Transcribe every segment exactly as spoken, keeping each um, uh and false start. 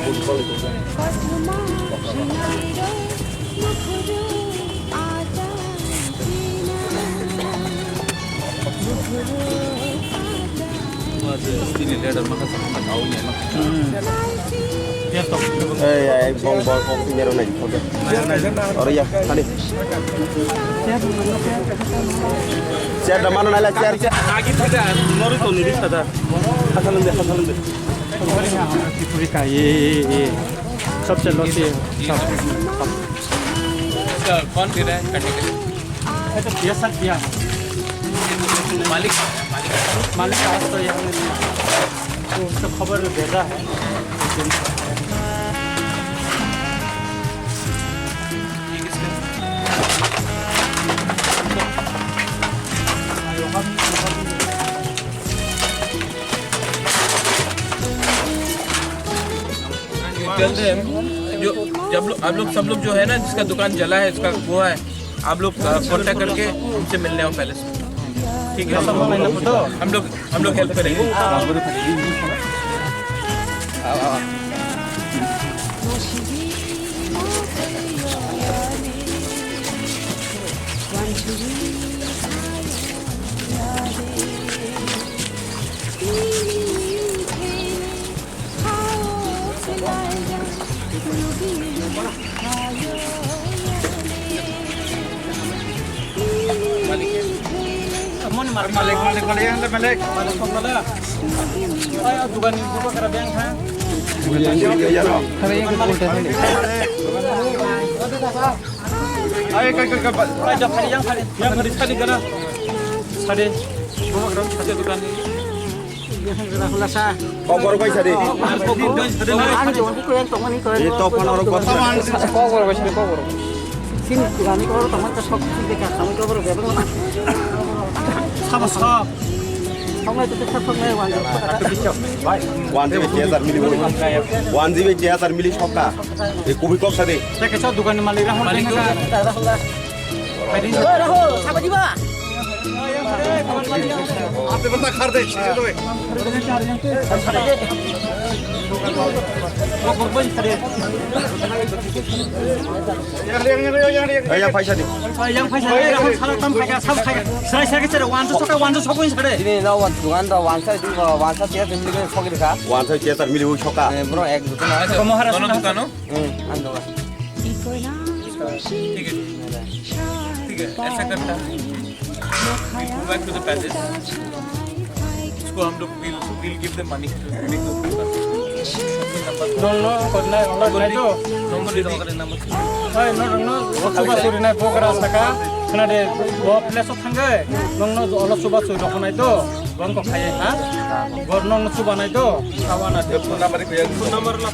Ei, ei, bong, bong, bong, sini rona, oke. Oro ya, tadi. Chair da mano nala, chair, chair. Agi thaga, nori to niri sada. Hasalun de, hasalun de. हमारे यहाँ त्रिपुरी का ये, ये, ये, ये सबसे लौती है। इसका कौन दे रहा है करने के लिए? ये तो भैया साथ दिया। मालिक, मालिक। मालिक आज तो यहाँ नहीं है। तो उसको खबर भेजा है। ये किसका? Tell them, जो, जब लोग, आप लोग सब लोग जो है ना, जिसका दुकान जला है, उसका वो है, आप लोग, अ, contact करके उनसे मिलने आओ पहले से। ठीक है? हम लोग, हम लोग help करेंगे। Malik, malik, malik, malik, malik. Ay, dukan ni buka kara beng ha. Ay, ay, ay, ay, ay. Ay, jok, hari yang hari. Yang hari, hari kana. Hari. Buka kara, hari dukan ni. Kok borok bai sadi? Ang jual ko yang tongmani ko. Ito pa norok kok. Kok borok bai sadi, kok borok. Sini gani ko tongmani ka sok sini ka tongmani ko borok bebang. Sabo sok. Tongmani to sok sok nai wan. Wan jibai tiyas ar mili bolo. Wan jibai tiyas ar mili sokka. E kubi kok sadi. Teke sok dukan malik rahul. Malik. Rahul, sabo diba. Ei, yang paisa di. Yang paisa di. Sini, no, wan, dukan da, wan sa, wan sa, tiya, family ko, sokir ka. Wan sa, tiya, tar mili, ui, soka. Eh, bro, ek dukan. Acha, kono dukan, no? Hmm, an dukan. ठीक है, ठीक है, ऐसा करता है। We'll go back to the palace. इसको हम लोग, we'll, we'll give them money. Nongno, kornai, olo, nai to. Number di, number di. Oi, no, no, no, chuba suri nai, bogra saka. Khna de, bo place o thangge. Nongno, olo, chuba suri rok nai to. Bang ko khai, ha? Bor nongno chuba nai to. Phone number di, phone number la.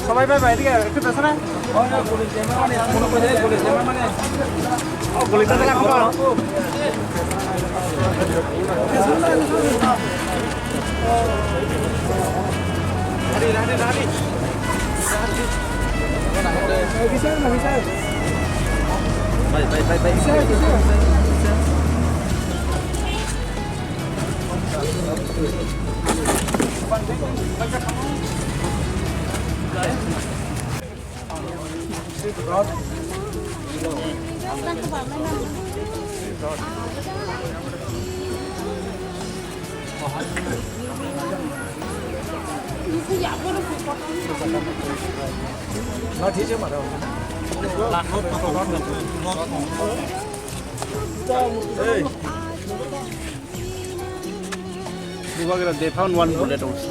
সবাই ভাই বাইরে একটু পেছনে। Bubagra, they found one bullet also.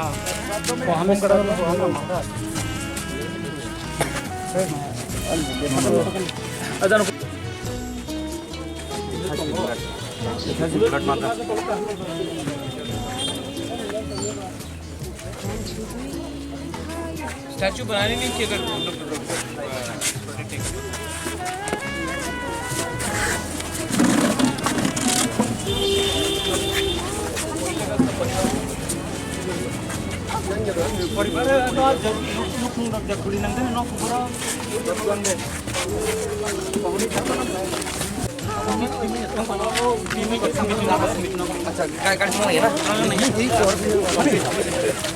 वो हमें स्टैचू बनाने नहीं चाहिए अगर हम लोग परिवार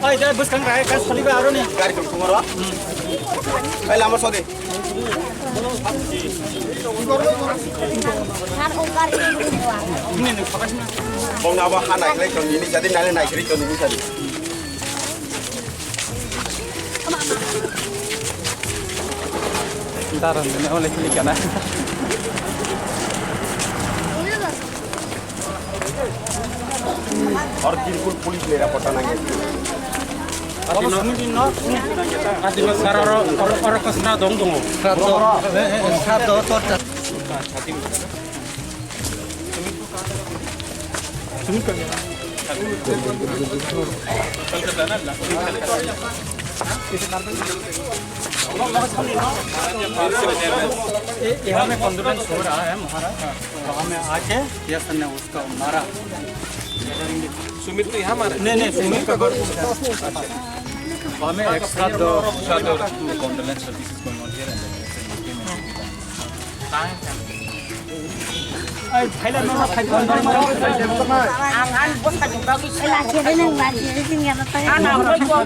Oye, ya, pues, kan, kan, kan, saliba, aro ni. Gari ko kumaro. Bai, lama sodi. Bong abo ha nai khlai tong nini jadi nai nai khlai tong nini jadi. Daran ni oleh kili kana. Or bilkul police lera pota nange. Ati no, ati no sar oro, oro, oro kasna dong dong. Sat do, eh, eh, sat do, tor ta. ये, यहाँ में कॉन्फिडेंस हो रहा है हमारा, तो हमें आके यस ने उसको मारा। सुमित तो यहाँ मारा? नहीं, नहीं, सुमित का घर। हमें एक्स्ट्रा दो, एक्स्ट्रा दो कॉन्डोलेंस सर्विसेज को नोट किया रहता है। Ang ani bwsajwk bagwi se. Ang ang bai kok.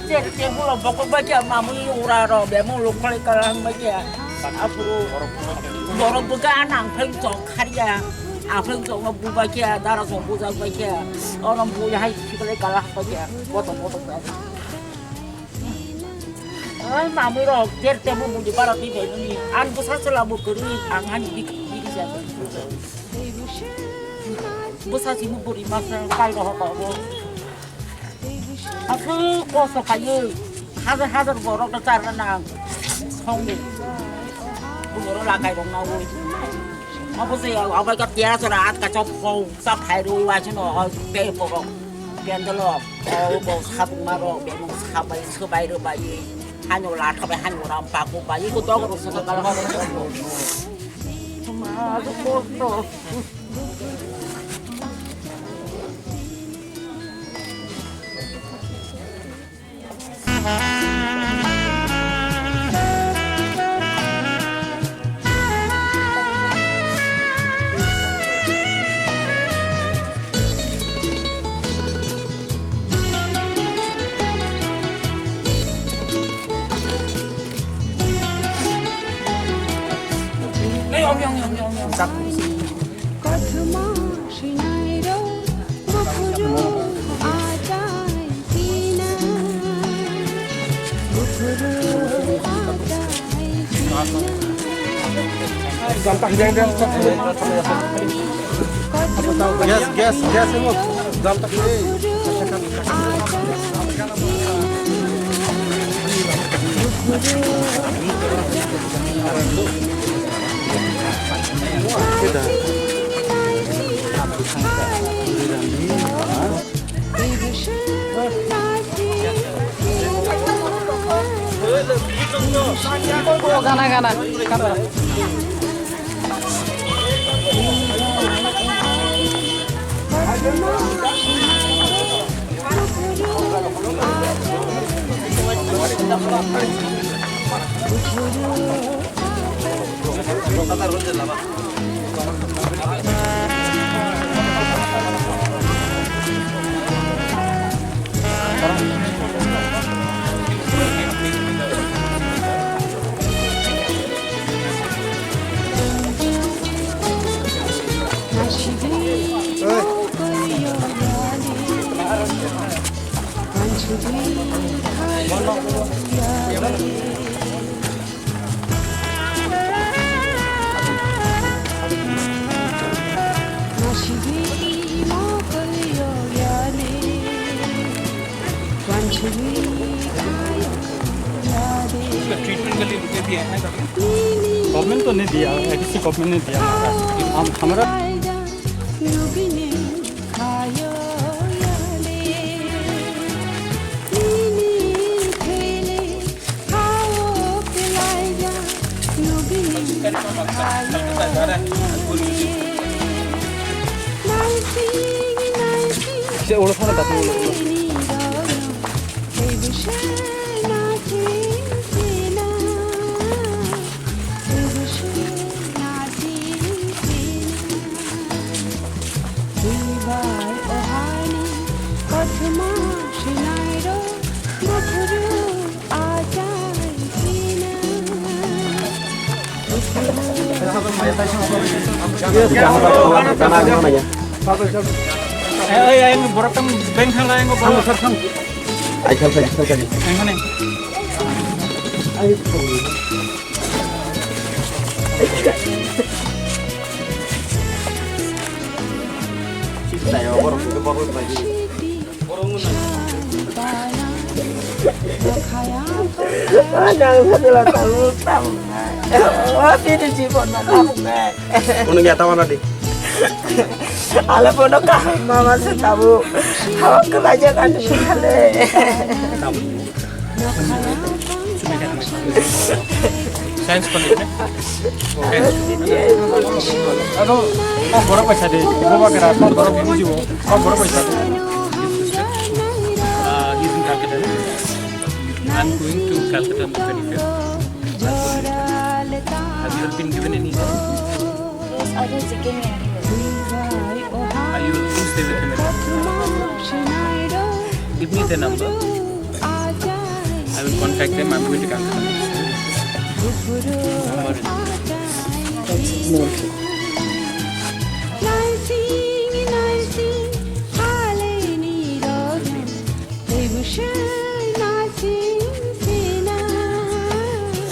Cher table o bokol bai khe mamui ura rok bemung lok kholai kalang bai khe. Aphuru borok bwkha nang phai chok kharya. Aphuru chok no bu bai khe dara chok bujak bai khe. Ono bu hai khiklai kalang bai khe. Koto koto bai. Ai mamui rok cher table buji bara twi bai nini. An bwsa chwla bo kwrwi ang ani bik bik ja. Bwsa si mu buri masa kai rok ko. Aswk kosto kaiwi hajar hajar borokno charna nang songni. Bumoro lakai rok nawi. Abo se abai ka tiya sora at ka chop khong sa phai rwi wa chino oi pe borok. Kendalo o bo sabung maro bemung sabai swbai rwbai. Hanyo lathabai hanyo ram paku bai ko dog rok saka kala. Ma kosto. Kathma sinairo bukhuru achai tina, bukhuru achai tina. Gas, gas, gas, emo. Jam tak ni. Kita. Gana, gana. इसका ट्रीटमेंट के लिए रुपये दिए हैं कभी? गवर्नमेंट तो नहीं दिया, एडीसी गवर्नमेंट ने दिया हमारा। हम, हमारा Ai, ai, ai, borok tang beng thang lai, borok. Ai, thang, thang, thang, thang. Ai, mane. Unang ya tawana di. Ale bono kaham mama se tabu. Hawa kelaja kan hale. Science college ne? Science. Ano, kok borok bai sadi, ibo ba kera, kok borok bujibo, kok borok bai sadi. Uh, he's in Calcutta. I'm going to Calcutta on the twenty-fifth. Have you been given any help? Yes, I was again. Are you, please stay with him. Give me the number. I will contact them. I'm going to Calcutta.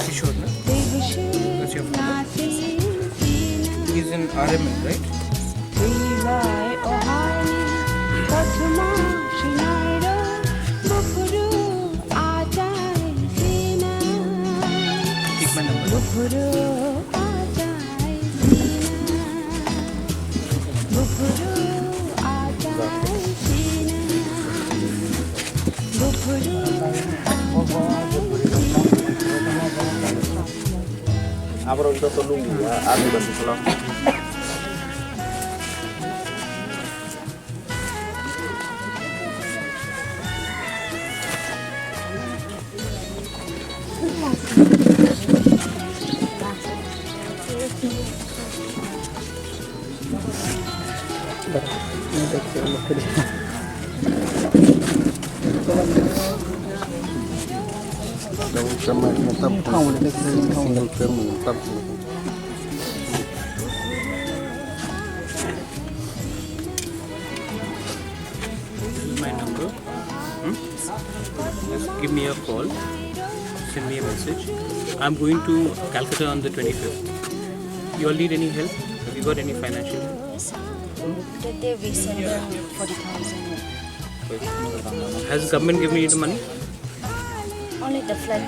Kishore, na? What's your father? He's in R M N, right? Take my number. Aborok joto lungi ya, ani basi solo. This is my number. Hmm? Just give me a call. Send me a message. I'm going to Calcutta on the twenty-fifth. You all need any help? Have you got any financial help? Today we send them forty thousand. Has the government given you the money? Only the flight.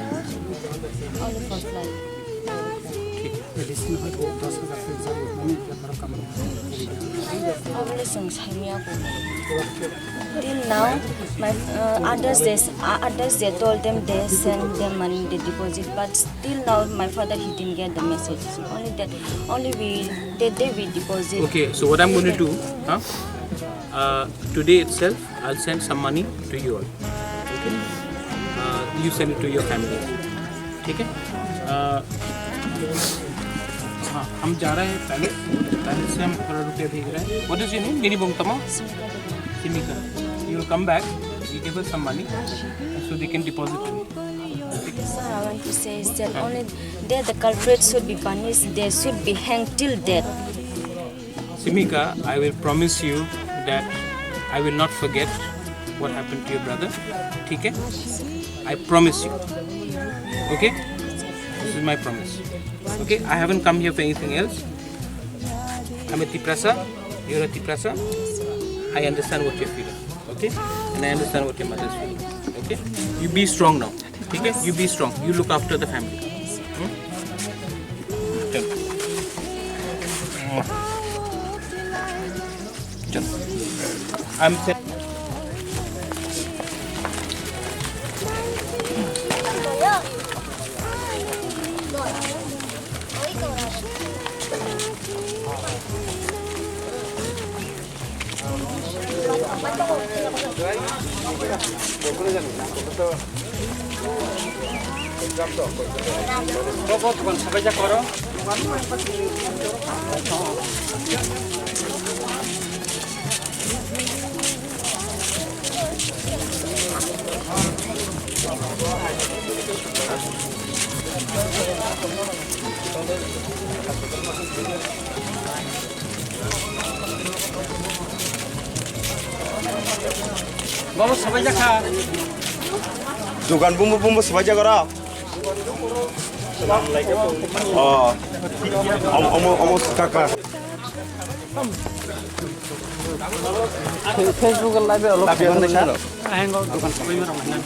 Only for flight. Abole chwng saimaya kho. Till now, my, uh, others they, uh, others they told them they send them money, they deposit, but till now my father he didn't get the message. Only that, only we, they, they we deposit. Okay, so what I'm going to do, huh? Uh, today itself, I'll send some money to you all. Okay? Uh, you send it to your family. ठीक है? Uh, हाँ, हम जा रहे हैं palace. Palace से हम थोड़ा रुपया भेज रहे हैं। What is your name? Nini bong tamo? Simika. You will come back. You give us some money so they can deposit it. Sir, I want to say is that only they, the culprits, should be punished. They should be hanged till death. Simika, I will promise you that I will not forget what happened to your brother. ठीक है? I promise you. Okay? This is my promise. Okay? I haven't come here for anything else. I'm a Tiprasa. You're a Tiprasa. I understand what you're feeling. Okay? And I understand what your mother is feeling. Okay? You be strong now. ठीक है? You be strong. You look after the family. Hmm? चलो। चलो। I'm sa- Babu, sabai jakha. Dukan bumbu bumbu sabai jakha ro. Oh. Om-, omo, omo kaka. Facebook live e olok. Live e olok. Ahengo dukan sabai ma rong nang.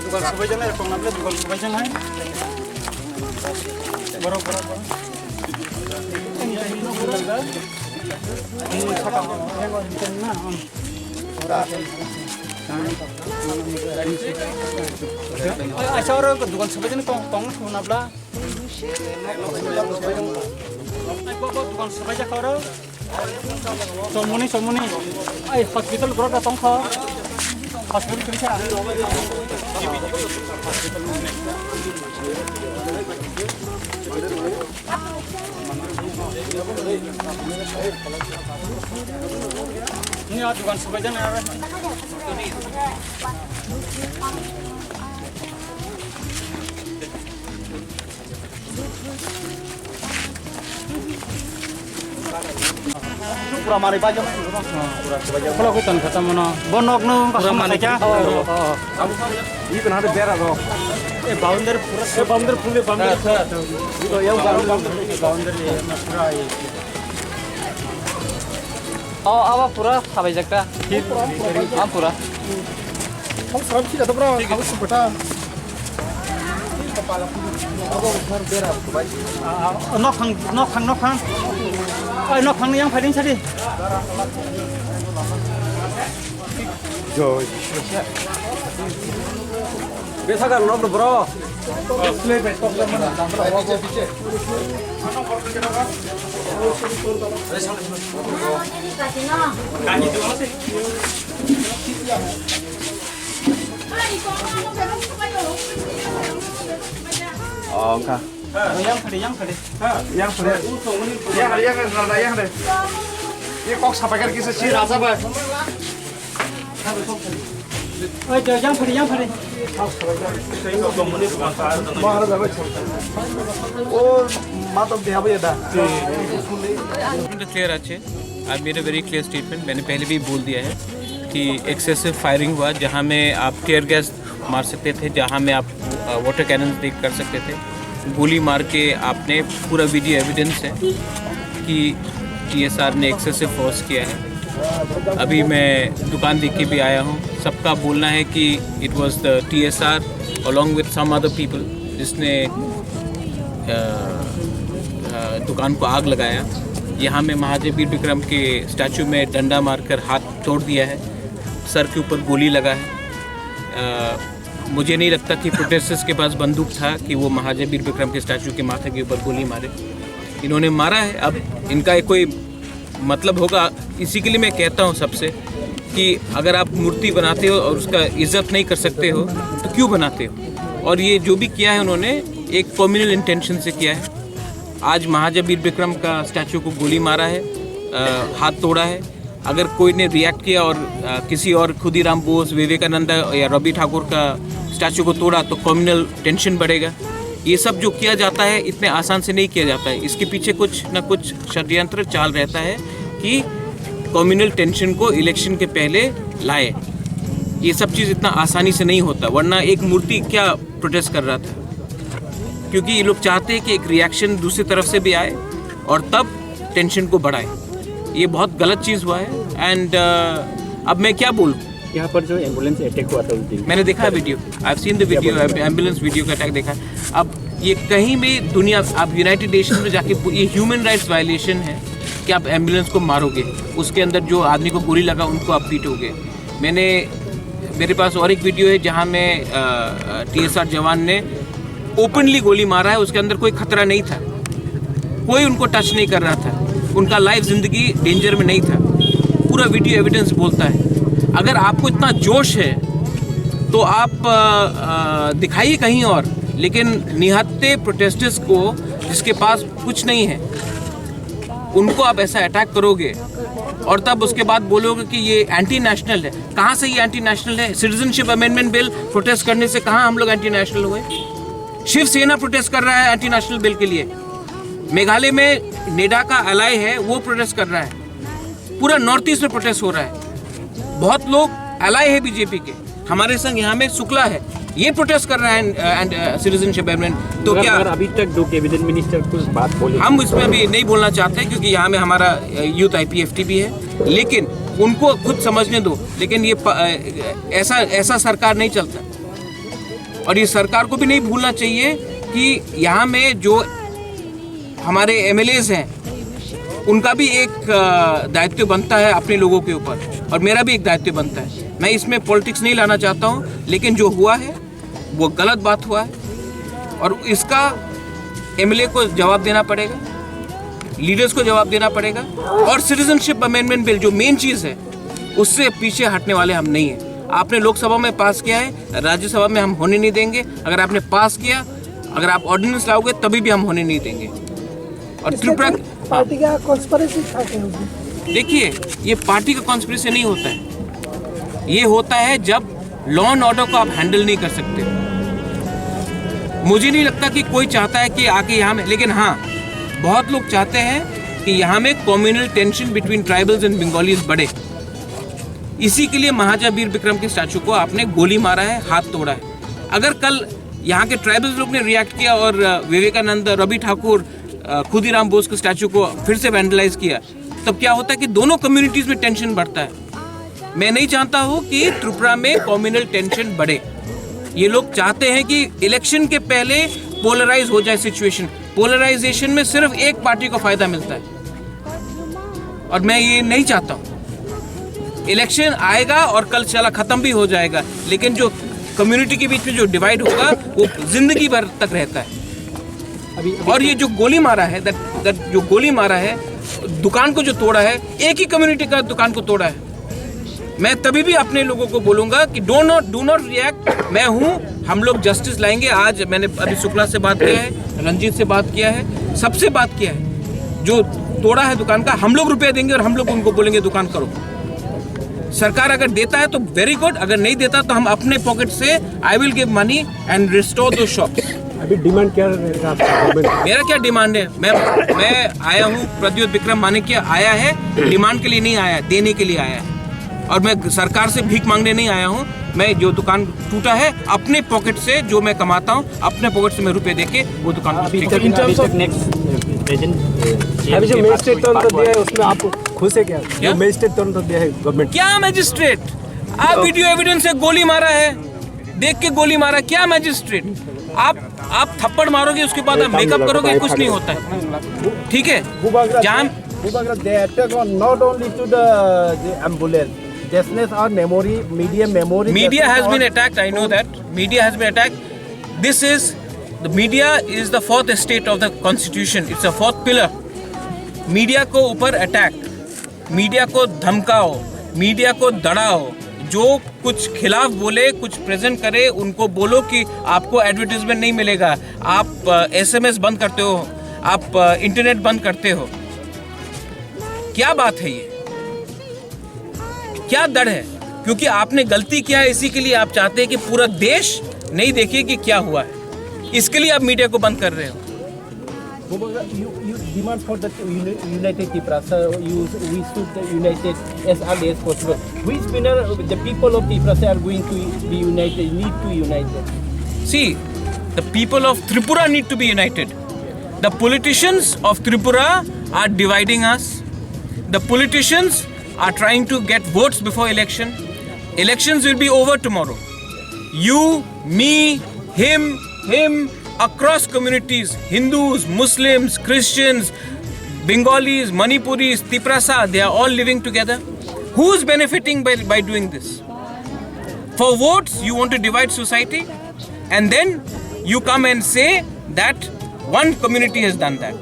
Dukan sabai jang nai, tong nable dukan sabai jang nai. Borok, borok, borok. Aisa oro dukan sabai jang nai, tong, tong nabla. Bo, bo, dukan sabai jakha oro. Chomoni, chomoni. Ai, hospital borok da tongkha. Hospital kisa. Ni a dukan sabai jana. Pura manwi bai jok. Pura bai jok. Khulok wi ton kha tamo no. Bo nok no wngkha. Pura hamma manwi khaikha. Oh, oh, oh. Abo ni kan hade bera ro. Eh, boundary pura. Eh, boundary pura, boundary pura. Sir, sir. Oh, yang boundary, boundary, boundary, eh, pura, eh. Oh, abo pura sabai jakta. Am pura. Hom salam sida to bro, kamu sih beta. Nokhang, nokhang, nokhang. Oi, nokhang yang paling sadi. Yo. Besa kan nok bro. Oh, wngkha. Yang phade, yang phade. Yang phade. Yang phade, yang phade, yang phade. Ye kok sapaikar kisa si raja ba. ওই তো, জাম ফাড়ি, জাম ফাড়ি। ও, মা তো দেখাবো এটা। এটা ক্লিয়ার আছে। I made a very clear statement, मैंने पहले भी बोल दिया है कि एक्सेसिव फायरिंग हुआ, जहाँ में आप टीयर गैस मार सकते थे, जहाँ में आप वाटर कैनन देख कर सकते थे, गोली मार के आपने, पूरा वीडियो एविडेंस है कि टीएसआर ने एक्सेसिव फोर्स किया है। अभी मैं दुकान देख के भी आया हूँ। सबका बोलना है कि it was the T S R along with some other people जिसने अ, अ, दुकान को आग लगाया। यहाँ में महाराजा वीर विक्रम के स्टैचू में डंडा मारकर हाथ तोड़ दिया है, सर के ऊपर गोली लगा है। अ, मुझे नहीं लगता कि प्रोटेस्टर्स के पास बंदूक था कि वो महाराजा वीर विक्रम के स्टैचू के माथे के ऊपर गोली मारे। इन्होंने मारा है। अब इनका एक कोई मतलब होगा। इसी के लिए मैं कहता हूँ सबसे कि अगर आप मूर्ति बनाते हो और उसका इज्जत नहीं कर सकते हो तो क्यों बनाते हो? और ये जो भी किया है उन्होंने एक कम्युनल इंटेंशन से किया है। आज महाराजा वीर विक्रम का स्टैचू को गोली मारा है, अ, हाथ तोड़ा है। अगर कोई ने रिएक्ट किया और, अ, किसी और खुदीराम बोस, विवेकानंदा या रवि ठाकुर का स्टैचू को तोड़ा तो कम्युनल टेंशन बढ़ेगा। ये सब जो किया जाता है इतने आसान से नहीं किया जाता है। इसके पीछे कुछ ना कुछ षड्यंत्र चाल रहता है कि कम्युनल टेंशन को इलेक्शन के पहले लाए। ये सब चीज़ इतना आसानी से नहीं होता, वरना एक मूर्ति क्या प्रोटेस्ट कर रहा था? क्योंकि ये लोग चाहते हैं कि एक रिएक्शन दूसरी तरफ से भी आए और तब टेंशन को बढ़ाए। ये बहुत गलत चीज़ हुआ है। एंड अब मैं क्या बोलूँ? यहाँ पर जो एम्बुलेंस अटैक हुआ था उस दिन। मैंने देखा video, I have seen the क्या वीडियो, बोलते हैं? एम्बुलेंस वीडियो का अटैक देखा। अब ये कहीं भी दुनिया, आप यूनाइटेड नेशन में जाके पू-, ये ह्यूमन राइट्स वायलेशन है कि आप एम्बुलेंस को मारोगे, उसके अंदर जो आदमी को गोली लगा उनको आप पीटोगे। मैंने, मेरे पास और एक वीडियो है जहाँ में टीएसआर जवान ने ओपनली गोली मारा है, उसके अंदर कोई खतरा नहीं था, कोई उनको टच नहीं कर रहा था, उनका लाइफ जिंदगी डेंजर में नहीं था। पूरा वीडियो एविडेंस बोलता है। अगर आपको इतना जोश है तो आप अ, अ, दिखाइए कहीं और, लेकिन निहत्थे प्रोटेस्टर्स को, जिसके पास कुछ नहीं है, उनको आप ऐसा अटैक करोगे और तब उसके बाद बोलोगे कि ये एंटी नेशनल है। कहाँ से ये एंटी नेशनल है? सिटीजनशिप अमेंडमेंट बिल प्रोटेस्ट करने से कहाँ हम लोग एंटी नेशनल हुए? शिवसेना प्रोटेस्ट कर रहा है एंटी नेशनल बिल के लिए। मेघालय में नेडा का अलाय है, वो प्रोटेस्ट कर रहा है। पूरा नॉर्थ ईस्ट में प्रोटेस्ट हो रहा है। बहुत लोग अलाय है बीजेपी के। हमारे संग यहाँ में शुक्ला है, ये प्रोटेस्ट कर रहा है एंड सिटीजनशिप अमेंडमेंट। तो मगर, क्या मगर अभी तक जो कैबिनेट मिनिस्टर कुछ बात बोले? हम इसमें अभी नहीं बोलना चाहते, क्योंकि यहाँ में हमारा यूथ आईपीएफटी भी है, लेकिन उनको खुद समझने दो। लेकिन ये प-, अ, ऐसा, ऐसा सरकार नहीं चलता। और ये सरकार को भी नहीं भूलना चाहिए कि यहाँ में जो हमारे एमएलएज हैं, उनका भी एक अ, दायित्व बनता है अपने लोगों के ऊपर, और मेरा भी एक दायित्व बनता है। मैं इसमें पॉलिटिक्स नहीं लाना चाहता हूँ, लेकिन जो हुआ है वो गलत बात हुआ है, और इसका एमएलए को जवाब देना पड़ेगा, लीडर्स को जवाब देना पड़ेगा। और सिटीजनशिप अमेंडमेंट बिल जो मेन चीज़ है, उससे पीछे हटने वाले हम नहीं हैं। आपने लोकसभा में पास किया है, राज्यसभा में हम होने नहीं देंगे। अगर आपने पास किया, अगर आप ऑर्डिनेंस लाओगे, तभी भी हम होने नहीं देंगे। और इससे त्रिपुरा कोई पार्टी का कॉन्स्पिरेसी था क्या उसमें? देखिए, ये पार्टी का कॉन्स्पिरेसी नहीं होता है। ये होता है जब लॉ एंड ऑर्डर को आप हैंडल नहीं कर सकते। मुझे नहीं लगता कि कोई चाहता है कि आके यहाँ में, लेकिन हाँ, बहुत लोग चाहते हैं कि यहाँ में communal tension between tribals and Bengalis बढ़े। इसी के लिए महाराजा वीर विक्रम के स्टैचू को आपने गोली मारा है, हाथ तोड़ा है। अगर कल यहाँ के ट्राइबल्स लोग ने रिएक्ट किया और, अ, विवेकानंद, रवि ठाकुर, अ, खुदीराम बोस के स्टैचू को फिर से वैंडलाइज किया, तब क्या होता है कि दोनों कम्युनिटीज में टेंशन बढ़ता है। मैं नहीं चाहता हूँ कि त्रिपुरा में कम्युनल टेंशन बढ़े। ये लोग चाहते हैं कि इलेक्शन के पहले पोलराइज हो जाए सिचुएशन। पोलराइजेशन में सिर्फ एक पार्टी को फायदा मिलता है, और मैं ये नहीं चाहता हूँ। इलेक्शन आएगा और कल चला खत्म भी हो जाएगा, लेकिन जो कम्युनिटी के बीच में जो डिवाइड होगा, वो जिंदगी भर तक रहता है। अभी, अभी और ये जो गोली मारा है, दैट, दैट जो गोली मारा है, दुकान को जो तोड़ा है, एक ही कम्युनिटी का दुकान को तोड़ा है। मैं तभी भी अपने लोगों को बोलूंगा कि do not, do not react. मैं हूँ, हम लोग जस्टिस लाएंगे। आज मैंने अभी शुक्ला से बात किया है, रंजीत से बात किया है, सबसे बात किया है। जो तोड़ा है दुकान का, हम लोग रुपया देंगे और हम लोग उनको बोलेंगे दुकान करो। सरकार अगर देता है तो वेरी गुड, अगर नहीं देता तो हम अपने पॉकेट से, I will give money and restore those shops. अभी डिमांड क्या रहेगा आपका गवर्नमेंट? मेरा क्या डिमांड है? मैं मैं आया हूँ, प्रद्युत विक्रम माणिक्य आया है, डिमांड के लिए नहीं आया, देने के लिए आया है। और मैं सरकार से भीख मांगने नहीं आया हूँ। मैं जो दुकान टूटा है, अपने पॉकेट से जो मैं कमाता हूँ, अपने पॉकेट से मैं रुपए देके वो दुकान को ठीक करता हूँ। अभी तक नेक्स्ट प्रेजेंट अभी जो मजिस्ट्रेट तंत्र दिया है उसमें आप खुश है क्या? क्या? जो मजिस्ट्रेट तंत्र दिया है गवर्नमेंट? क्या मजिस्ट्रेट? आप वीडियो एविडेंस से गोली मारा है, देख के गोली मारा, क्या मजिस्ट्रेट? आप आप थप्पड़ मारोगे, उसके बाद आप मेकअप करोगे, कुछ नहीं होता है। ठीक है? Bubagra, जहाँ Bubagra, they attack on not only to the, the ambulance. That's our memory, media memory. Media has been attacked, I know that. Media has been attacked. This is, the media is the fourth estate of the constitution. It's a fourth pillar. Media को ऊपर attack, media को धमकाओ, मीडिया को डराओ। जो कुछ खिलाफ बोले, कुछ प्रेजेंट करे, उनको बोलो कि आपको एडवर्टाइजमेंट नहीं मिलेगा, आप एसएमएस बंद करते हो, आप इंटरनेट बंद करते हो। क्या बात है ये? क्या डर है? क्योंकि आपने गलती किया है, इसी के लिए आप चाहते हैं कि पूरा देश नहीं देखे कि क्या हुआ है, इसके लिए आप मीडिया को बंद कर रहे हो। Bubagra, you, you demand for the uni- united Tiprasa. You, we should the united as early as possible. Which manner the people of Tiprasa are going to be united, need to unite. See, the people of Tripura need to be united. The politicians of Tripura are dividing us. The politicians are trying to get votes before election. Elections will be over tomorrow. You, me, him, him, across communities, Hindus, Muslims, Christians, Bengalis, Manipuris, Tiprasa, they are all living together. Who's benefiting by, by doing this? For votes, you want to divide society, and then you come and say that one community has done that.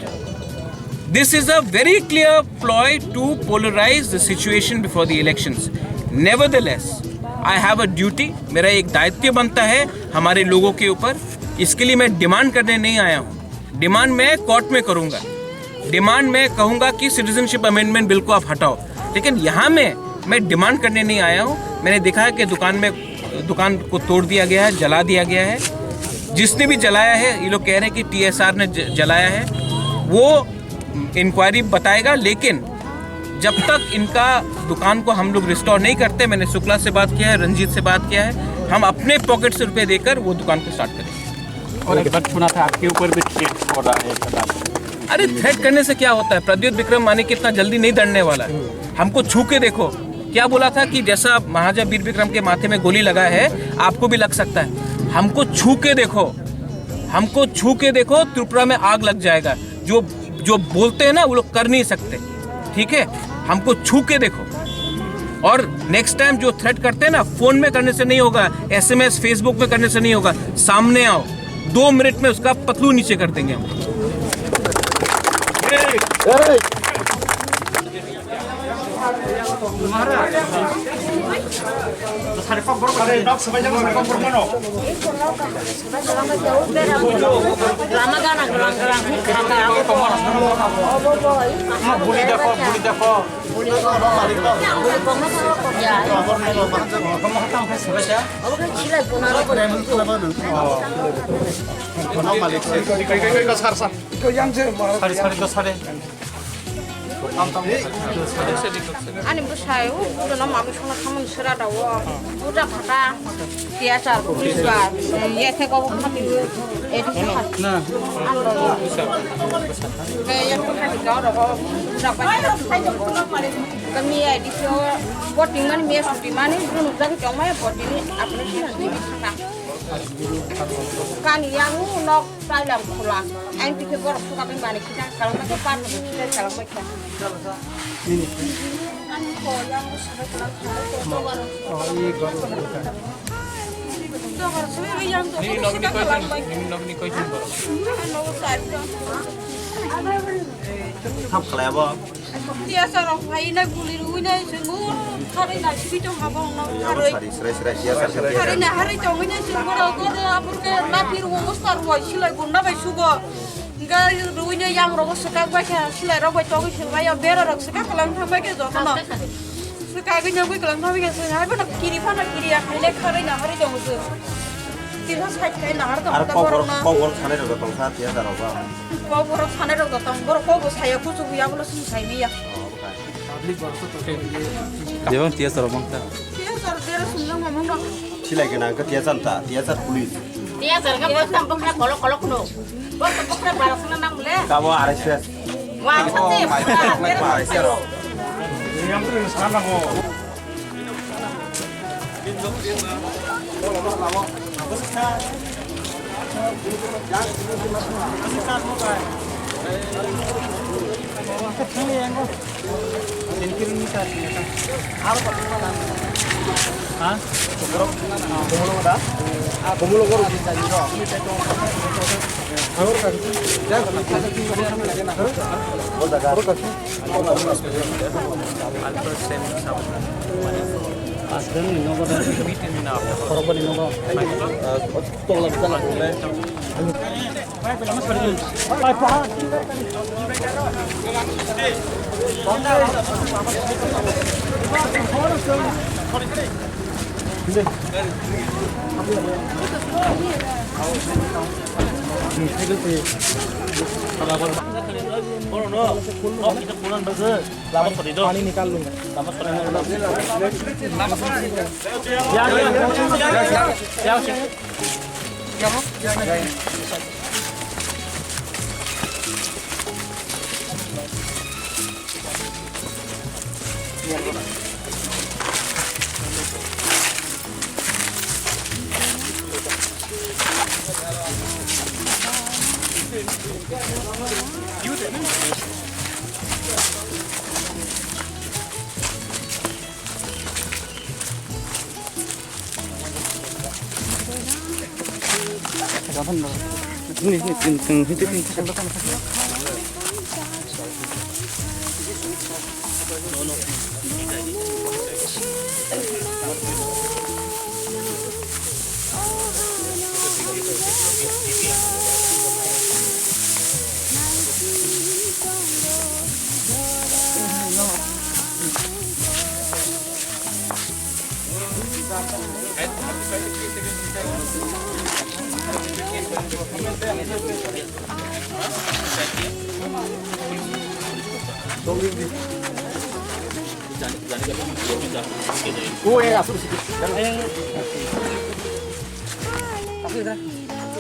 This is a very clear ploy to polarize the situation before the elections. Nevertheless, I have a duty, मेरा एक दायित्व बनता है हमारे लोगों के ऊपर। इसके लिए मैं डिमांड करने नहीं आया हूँ। डिमांड मैं कोर्ट में करूँगा। डिमांड मैं कहूँगा कि सिटीजनशिप अमेंडमेंट बिल को आप हटाओ। लेकिन यहाँ में मैं डिमांड करने नहीं आया हूँ। मैंने देखा है कि दुकान में, दुकान को तोड़ दिया गया है, जला दिया गया है। जिसने भी जलाया है, ये लोग कह रहे हैं कि टीएसआर ने ज- जलाया है। वो इंक्वायरी बताएगा, लेकिन जब तक इनका दुकान को हम लोग रिस्टोर नहीं करते, मैंने शुक्ला से बात किया है, रंजीत से बात किया है, हम अपने पॉकेट से रुपए देकर वो दुकान को स्टार्ट करेंगे। और एक बात सुना था, आपके ऊपर भी थ्रेट हो रहा है, ऐसा बात। अरे, थ्रेट करने से क्या होता है? प्रद्युत विक्रम मानिक इतना जल्दी नहीं डरने वाला है। हमको छू के देखो। क्या बोला था कि जैसा महाराजा वीर विक्रम के माथे में गोली लगा है, आपको भी लग सकता है। हमको छू के देखो, हमको छू के देखो, त्रिपुरा में आग लग जाएगा। जो जो बोलते हैं ना, वो लोग कर नहीं सकते। ठीक है, हमको छू के देखो। और नेक्स्ट टाइम जो थ्रेट करते हैं ना, फोन में करने से नहीं होगा, एसएमएस, फेसबुक में करने से नहीं होगा, सामने आओ। दो मिनट में उसका पतलू नीचे कर देंगे हम। Ani bwsai o budono mamwi songna thangmani sera da o buja phata tiyachar buji ba yekhe go khati o edi kha na ang lo ye ke yekhe khati ga ro go buja ba kami edi ko boting mani me suti mani bunu jagi jong mai boting ni apni sina ni thangna kani yang nok Kailam khula. Ang tike borok suka bai mani kita kalau mereka pan kita kalau mereka. Thap khlai abo. Tiyasa rok phai na guli rwi na chwng bo tharwi na sibui tong habo no tharwi. Tharwi na harwi tongwi na chwng borok o do aphurke laphi rwo mosta rwo silai gunda bai sugo. Hingke rwi na yang rogo swkak bai kha silai rok bai tongwi swng bai o bera rok swkak kwlang thang bai khe jotono. Kagwi nyogwi kwlwng thangwi khe swi hai bono kiri phano kiri ya khaile kharwi nahari tongo swi. Tisa side khai nahar tongo Aro ta kokborok, borok na. Kokborok sanai rok tong kha tiya jara ba. Kokborok sanai rok tong borok kokbo saya kuchuk ya bolo swi sai miya. Jebang tiya jara bang kha. Tiya jara dera sumjang mamang rok. Silai gana khe tiya janta, tiya jar police. Tiya jara khe bwsang bwkhra kolok kolok no. Bwsang bwkhra barasana nang le. Kabo arai se. Wa, sati, mai, mai, mai, mai, mai, mai, mai. Ha? Lama sori do. Pani nikal lung. Lama sori. Ya, ya, ya, ya, ya.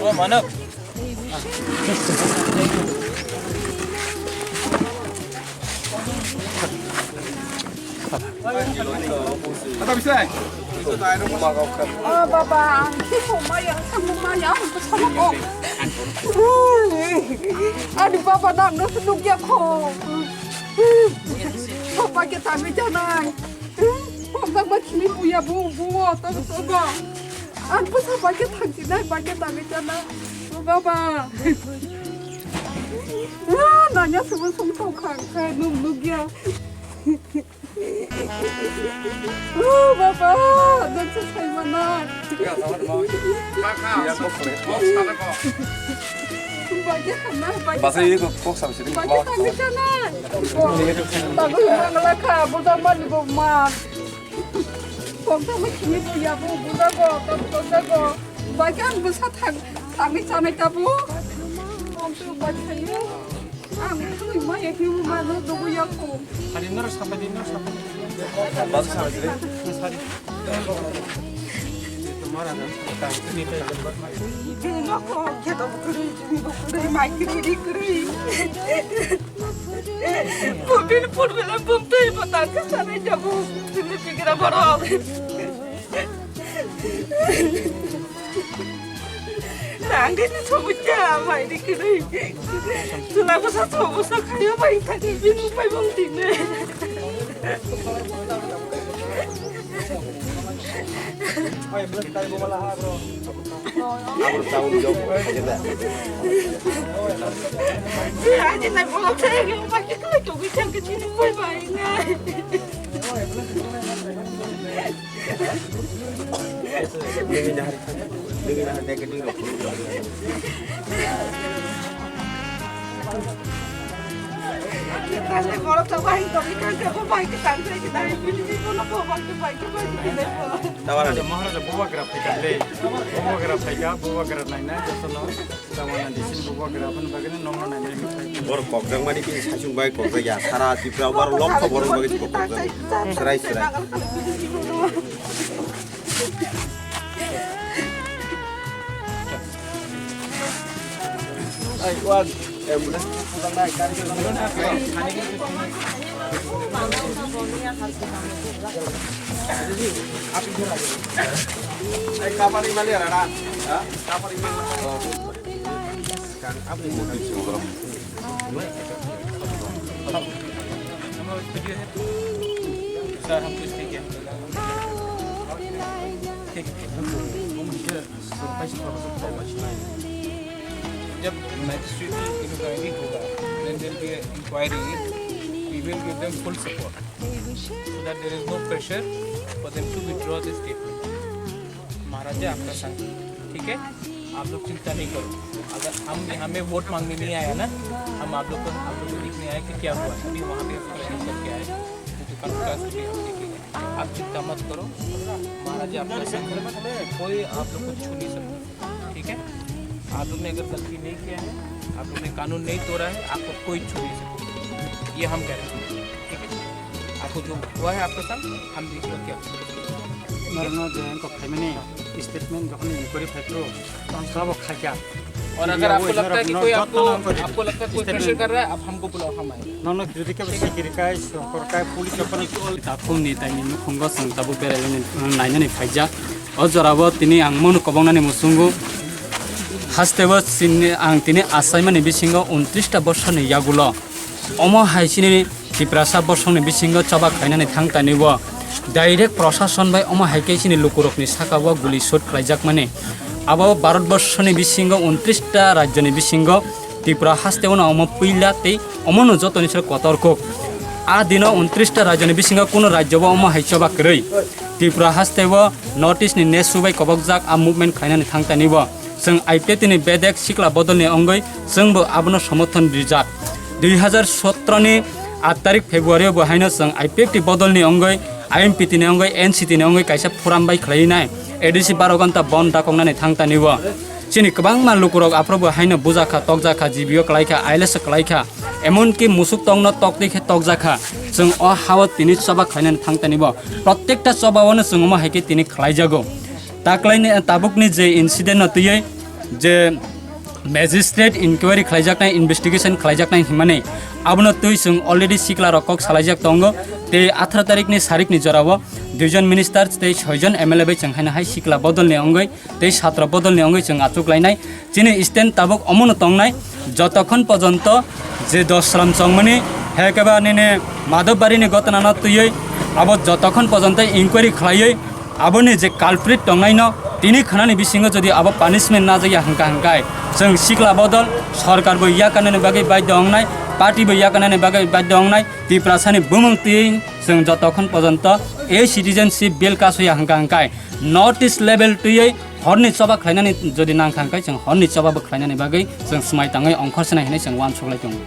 Oh, Manav. Oh, baba, ang khe maya, ang maya, ang bwsano kok. Ani baba nang no se nukya kho. Baba khe tangwi janai. Baba ba khini buya bu, bu, to, to, ba. Ang bwsa bai khe thangsinai, bai khe tangwi chana. O baba. Ah, nanya sumung sumung tong khang khe nung nukya. O baba, nang se sai mana. Bai khe thangna, bai khe Basa thang-, ye kok, kok sam sini. Bai khe tangwi chana. Tangwi mangla kha, budar mani bo ma. Kok tangwi khini buya bo, budar bo, to, to, to, bo. Bai khe ang bwsa thang, thangwi chanai tabuk. Ang to bai khayo. Ang thangwi maya khe bo ma no dogo ya kho. Hari noro sapai di, noro sapai di. Basa sapai di. Sari. Tomar ada. Jini kho, kheto kwrwi, jini bo kwrwi, mai kwrwi, ri kwrwi. Bumtwi ni photo le bumtwi bo tang khe sanai jabu. Bumtwi ni pigra borok. Tang de ni sobuja mai de kini. Chwla bwsa sobusa khayo bai thang bini pai bong tine. Abro chaun jok. Ani na bolok thai ke pai ke kala to bai thang ke chini pai bai na. Nini nahar, nini nahar dek dek. Tamo na di. Maharaja, Maharaja bubagra phaikha le. Bubagra phaikha, bubagra naina jotono. Tamo na di, sin bubagra aboni bagwi no nongno nainai. Borok kokjak mani bini saichung bai kokjak ya. Sara Tripura o borok lokho borok bagwi kokjak. Srai srai. Sir, हम कुछ नहीं कह सकते। ठीक है। जब magistrate inquiry होगा, then there will be inquiry, we will give them full support so that there is no pressure for them to withdraw this statement. महाराजा आपका संग, ठीक है, आप लोग चिंता नहीं करो। अगर हम हमें वोट मांगने नहीं आया ना, हम आप लोग को आप लोग को देखने आए कि क्या हुआ, अभी वहाँ पे हम करके आए, तो कॉन्फ्रेंस भी हम देखेंगे। आप चिंता मत करो, महाराजा आपका संग है, कोई आप लोग को छू नहीं सकता, ठीक है? आप लोग ने अगर गलती नहीं किया है, आप लोग ने कानून नहीं तोड़ा है, आपको कोई छू नहीं सकता, ये हम गारंटी देते हैं, ठीक है? आपको जो हुआ है आपके साथ, हम देखिए क्या। Norokno je wngkok khaimani statement jokhon inquiry phaikro, tong sabo khaikha. और अगर आपको लगता है कि कोई आपको, आपको लगता है कोई प्रेशर कर रहा है, आप हमको बुलाओ, हम आएंगे। Nono jodi kebo sikiri kai, sokor kai, police jokhon. Takhumni taini nukhungo chwng tabuk berailani nainani phaijak. O jorao tini ang mano kobongnani muchungo. Hasteo chini, ang tini achaimani bisingo untris ta bosorni yagulo omo hai chini Tiprasa bosongni bisingo choba khlainani thang tanibo direct prosason bai omo hai khe chini lukurokni sakao guli shoot khlaijakmani. Abo Bharat borsoni bisingo untris ta rajyoni bisingo Tripura hasteo no omo puila tei omono jotoni sero kotor kuk. A dino untris ta rajyoni bisingo kuno rajyo bo omo hai choba kwrwi. Tripura hasteo North East ni nesu bai kobokjak a movement khlainani thang tanibo. Chwng I P F T ni bedek sikla bodolni wngwi chwngbo abono somorthon rijak. Dui hazar sotro ni aat tarik February o bo haino chwng I P F T bodolni wngwi, I M P T ni wngwi, N C T ni wngwi kaisa forum bai khlainai A D C baro ghanta bon dakoknani thang tanibo. Chini kwbangma lukurok aphuru bo haino bujakha, tokjakha, G B O kwlaikha, I L S kwlaikha, emonki musuk tongno toktwi khe tokjakha. Chwng o hao tini choba khlainani thang tanibo. Protekta choba-o no chwng omo hai khe tini khlaijago. Taklaini, tabukni je incident no twiwi je magistrate inquiry khlaijaknai, investigation khlaijaknai himani, abono twi chwng already sikla rok kok salaijak tongo. Tei atharo tarikni sarikni jorao duijon minister tei soijon M L A bai chwng haino hai sikla bodolni wngwi tei satro bodolni wngwi chwng achuk lainai. Chini stand tabuk omono tongnai, jotokhon pojonto je dosram chongmani, hekeba nini Madhobbarini gotona no twiwi abo jotokhon pojonto inquiry khlaiwi aboni je culprit tongnaino tini khwnani bisingo jodi abo punishment najaya hwnkha hwnkhe chwng sikla bodol sorkar bo yakarnani bagwi baidhyo wngnai, party bo yakarnani bagwi baidhyo wngnai, Tiprasani bumung twiwi chwng jotokhon pojonto ei citizenship bill kasoya hwnkha hwnkhe North East level twiwi horni choba khlainani jodi nangkha hwnkhe chwng horni choba bo khlainani bagwi chwng swmai tangwi ongkhor swnai hinwi chwng uansuk lai tongo.